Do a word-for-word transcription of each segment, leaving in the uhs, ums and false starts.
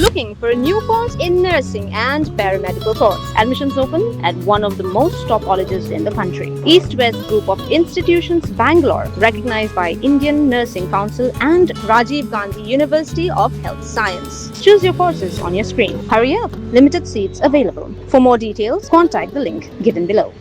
Looking for a new course in nursing and paramedical course? Admissions open at one of the most top colleges in the country. East West Group of Institutions, Bangalore, recognized by Indian Nursing Council and Rajiv Gandhi University of Health Science. Choose your courses on your screen. Hurry up, limited seats available. For more details, contact the link given below.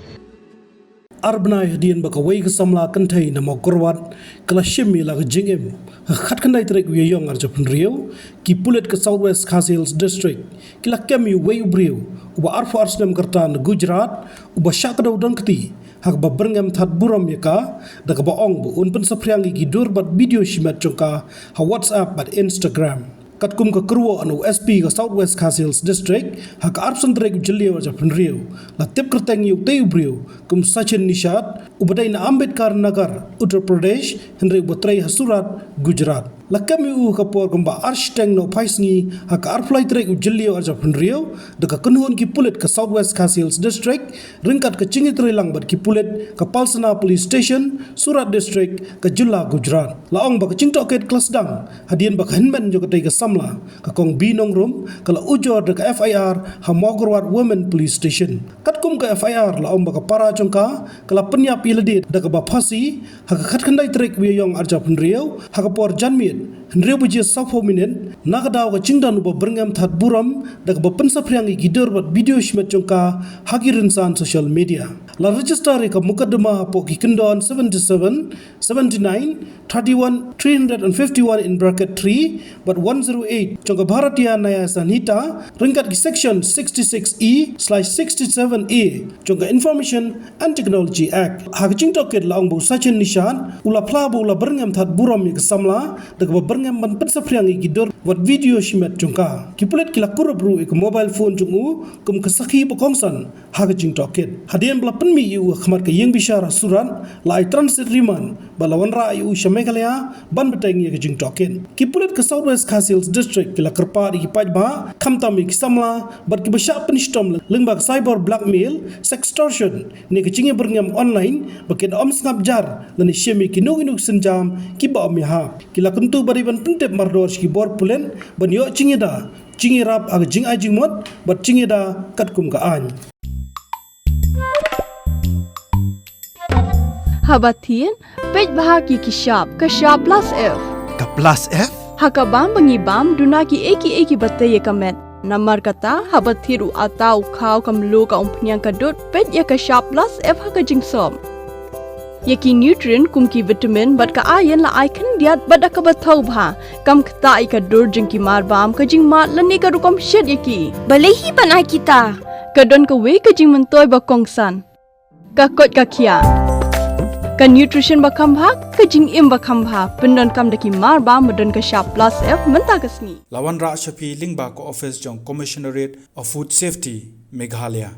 Ar bnai hadien ba kawei ka samla kynthei na Mawkyrwat ka la shim ïa la ka jingim, ha ka khatkhyndai tarik u Ïaïong arhajar hynriew, ki pulit ka South West Khasi Hills District ki la kem ïa uwei u briew uba arphew ar snem ka rta na Gujarat, uba shah kdew don kti ha kaba byrngem thad burom ïa ka da kaba ong ba un pynsaphriang ïa ki dur bad video shimet jong ka ha WhatsApp bad Instagram. Katkum ka kyrwoh na u S P ka South West Khasi Hills District, ha ka arphew san tarik u Jylliew arhajar hynriew, la tip kyrteng ïa utei u briew kum Sachin Nishad, uba dei na Ambedkar Nagar, Uttar Pradesh, hynrei uba trei ha Surat, Gujarat. La kem ïa u ha ka por kumba ar shiteng nohphaisngi ha ka arphew lai tarik u Jylliew arhajar hynriew da ka kynhun ki pulit ka South West Khasi Hills District, ryngkat ka jingïatreilang bad ki pulit ka Palsana Police Station, Surat District, ka jylla Gujarat. La ong ba ka jingtohkit ka la sdang hadien ba ka hynmen jong katei ka samla, ka Kong B. Nongrum, ka la ujor da ka F I R ha Mawkyrwat Women Police Station. Katkum ka F I R, la ong ba ka para jong ka ka la pynïap ïa lade da kaba phasi ha ka khatkhyndai tarik u Ïaïong arhajar hynriew, ha ka por janmiet hynriew baje sawphew minit, na ka daw ka jingdon uba byrngem thad burom da kaba pynsaphriang ïa ki dur bad video shimet jong ka ha ki rynsan social media. La register ïa ka mukotduma hapoh ki kyndon seventy-seven, seventy-nine, thirty-one, three hundred and fifty-one in bracket three, bad one zero eight jong ka Bharatiya Nyaya Sanhita, ryngkat ki section sixty-six E slash sixty-seven A jong ka Information and Technology Act. Ha ka jingtohkit, la ong ba u Sachin Nishad u la phla ba u la byrngem thad burom ïa ka samla da kaba byrngem ban pynsaphriang ïa ki dur bad video shimet jong ka. Ki pulit ki la kurup ruh ïa ka mobile phone jong u kum ka sakhi ba kongsan ha ka jingtohkit. Hadien ba la pynmih ïa u ha khmat ka ïingbishar ha Surat, la ai transit remand bad la wanrah ïa u sha Meghalaya ban bteng ïa ka jingtohkit. Ki pulit ka South West Khasi Hills District ki la kyrpad ïa ki paidbah, khamtam ïa ki samla bad kiba shah pynshitom lyngba ka cyber blackmail, sextortion ne ka jingïabyrngem online ba kin ym sngap jar lane shim ïa kino kino ki sienjam kiba ym ïahap. Ki la kyntu ba dei ban pyntip mardor sha ki bor pulit ban ïoh jingïada, jingïarap ha ka jingai jingmut bad jingïada katkum ka aiñ. Haba thied, peit bha ki ki shap, ka shap plus F. Ka plus F? Ha ka bam ba ngi bam, duna kiei kiei kiba tei ïa ka met. Namar kata, haba thied u atta, u khaw, ka mluh, ka umphniang, ka dud, peit ïa ka shap plus F ha ka jingsop. Ïa ki nutrient kum ki vitamin bad ka iron la ai khyndiat bad da kaba thaw bha. Kam ktah ïa ka dur jong ki marbam, ka jingmad lane ka rukom shet ïa ki. Balei hi ban ai kita? Ka don kawei ka jingmyntoi ba kongsan. Ka koit ka khiah. Ka nutrition ba kham bha, ka jingim ba kham bha. Pyndonkam da ki marbam ba don ka shap plus F mynta ka sngi. La wanrah sha phi lyngba ka office jong Commissionerate of Food Safety, Meghalaya.